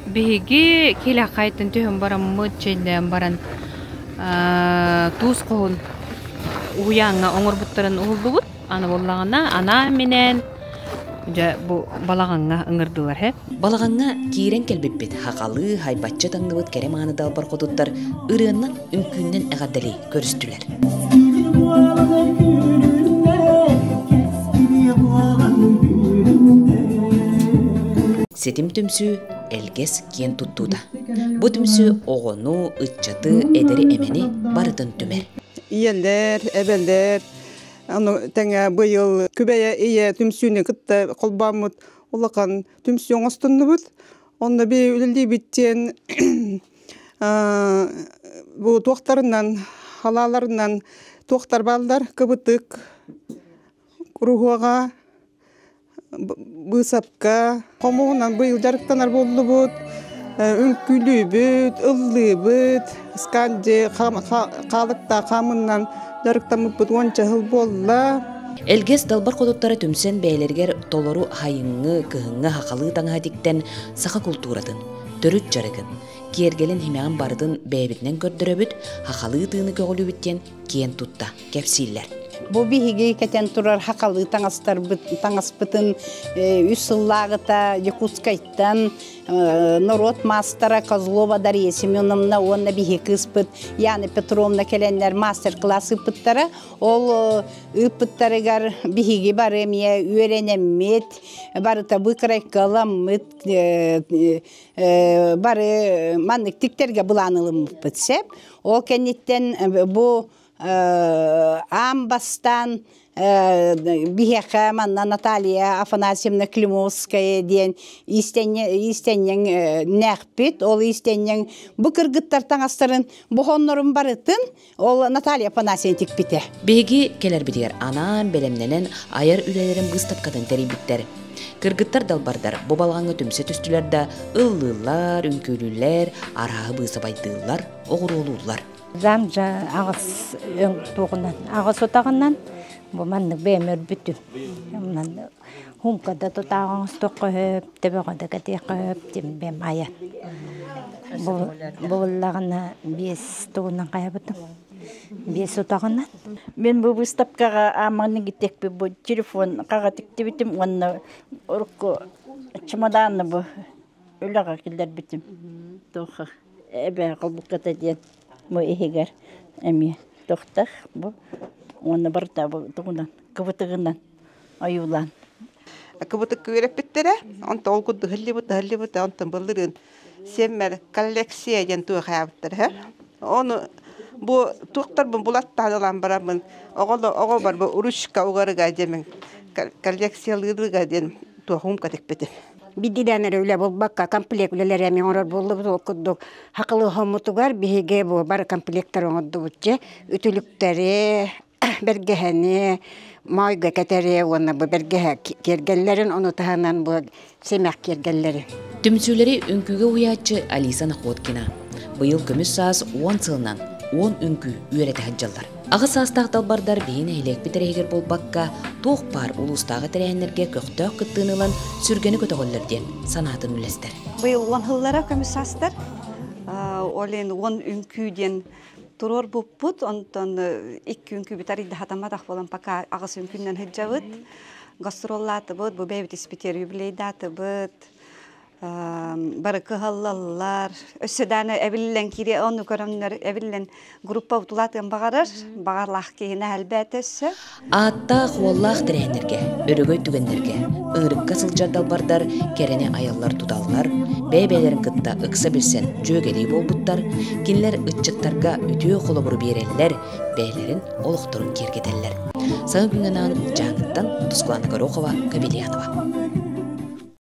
Биһиги килэххайтан түһэн бараммыт, чэйдээн баран туус хоһун уһуйааҥҥа оҥорбуттарын уһуллубут. Аны буоллаҕына анаан-минээн дьэ бу балаҕаҥҥа ыҥырдылар һэ. Балаҕаҥҥа киирэн кэлбиппит хахалыы, хайбаччы таҥныбыт кэрэ мааны далбар хотуттар ырыаннан, үҥкүүннэн эҕэрдэлии көрүстүлэр. Ситим түмсүү Элгэс киэн туттуута. Бу түмсүү оҕону, ыччаты, эдэри-эмэни барытын түмэр. Ийэлэр, эбэлэр, аны тэҥэ быйыл Күбэйэ ийэ түмсүүнү кытта холбооммут улахан түмсүү оҥостуннубут. Онно би үлэлиибит диэн бу туохтарынан, халааларынан туохтар бааллар кыбытык, куруһуога, быысапка, хомуһунан быйыл дьарыктанар буоллубут, үҥкүүлүүбүт, ыллыыбыт, сканди хаалыктаах хаамыннан дьарыктаммыппыт уонча сыл буолла. Элгэс далбар хотуттара түмсэн бэйэлэригэр толору хайыҥҥы, кыһыҥҥы хахалыы таҥаһа тиктэн саха култууратын, төрүт дьарыгын, киэргэлин химэҕин барытын бэйэбитинэн көрдөрөбүт, хахалыы тыыны көҕүлүүбүт диэн киэн тутта кэпсииллэр. Бу биһиги кэтэн турар хахалыы таҥастарбыт таҥаспытын үс сыллааҕыта Якутскайтан норуот маастара Козлова Дарья Семеновна уонна биһи кыыспыт Яна Петровна кэлэннэр мастер-класс ыыппыттара. Ол ыыппыттарыгар биһиги бары эмиэ үөрэнэммит, барыта быкрайкаламмыт, бары маннык тиктэргэ былаан ылыммыппыт сөп. Ол кэнниттэн бу аан бастаан биһиэхэ манна Наталья Афанасьевна Климовская диэн иистэнньэҥ нээхпит. Ол иистэнньэҥ бу кыргыттар таҥастарын бу хоннорун барытын ол Наталья Афанасьевна тикпитэ. Биһиги кэлэрбитигэр анаан бэлэмнэнэн айар үлэлэрин быыстапкатын тэрийбиттэр. Кыргыттар далбардар бу балаҕаҥҥа түмсэ түстүлэр да ыллыыллар, үҥкүүлүүллэр, арааһы быысабайдыыллар, оҕуруолууллар. Замжа аҕыс өҥ туоҕунан, аҕыс утаҕынан бу маннык бэйэм өрбүтүм. Хумкада тутааҕы оҥостуохха сөп, төбөҕө да кэтиэххэ сөп диэн бэйэм айан. Буллаҕына биэс тугунан хайабытым, биэс утаҕынан. Мин бу выставкаҕа аамманы гитекпи бу телефон хаҕа тиктибитим уонна урукку чемоданны бу үлэҕэ киллэрбитим. Туох эбээ холбукката диэн бу иһигэр эмиэ тохтох бу уонна барыта бу тугунан кыбытыгынан ойуулаан. Кыбытык үөрэппиттэрэ, онтон ол курдук ыһыллыбыт, ыһыллыбыт, онтон былырыын сиэммэр коллекция диэн туохаабыттар. Ону бу туохтарбын булаттаан ылан бараммын оҕо бар бу ручка угарыга диэмин коллекциялыырга диэн туохум кэтикпитим. Бидилээн эрэ үлэ булбакка комплект үлэлэри эмиэ оҥорор буоллубут ол курдук хакылы хоммутугар биһиги бу бары комплектар оҥордубут дьэ үтүлүктэри бэргэһэни моойго кэтэри уонна бу бэргэһэ киэргэллэрин ону таһынан бу симэх киэргэллэри. Түмсүүлэри үҥкүүгэ уһуйааччы Алиса Находкина. Быйыл көмүс саас 10 сылынан 10 үҥкүү үөрэтэ сылдьаллар. Аҕыс саастаах далбардар биһи нэһилиэкпит эрэһигэр буолбакка, туох баар улуустааҕы тэрээһиннэргэ көхтөөх кыттыыны ылан сүргэни көтөҕөллөр диэн санаатын үллэстэр. Быйыл 10 сыллара көмүс саастар. Ол иһин 10 үҥкүү диэн туруорбуппут. Онтон икки үҥкүүбүт арыйда хатамматах буолан пока аҕыс үҥкүүнэн сылдьабыт. Гастроллаатыбыт, бу бэйэбит испитигэр юбилейдаатыбыт. Бары кыһаллаллар. Өссө дааны эбиллэн киириэ ону көрөннөр эбиллэн группа утулаатыан баҕарар. Баҕарлаах киһини элбээтэ өссө. Ааттаах уоллаах тэрээһиннэргэ, өрөгөй түгэннэргэ, ыҥырыкка сылдьар далбардар кэрэни айаллар-туталлар, бэйэ-бэйэлэрин кытта ыкса билсэн дьүөгэлии буолбуттар, кинилэр ыччаттарга үтүө холобуру биэрэллэр, бэйэлэрин олохторун киэргэтэллэр. Саҥа күҥҥэ анаан Дьааҥыттан Тускулаана Горохова, Кабельянова.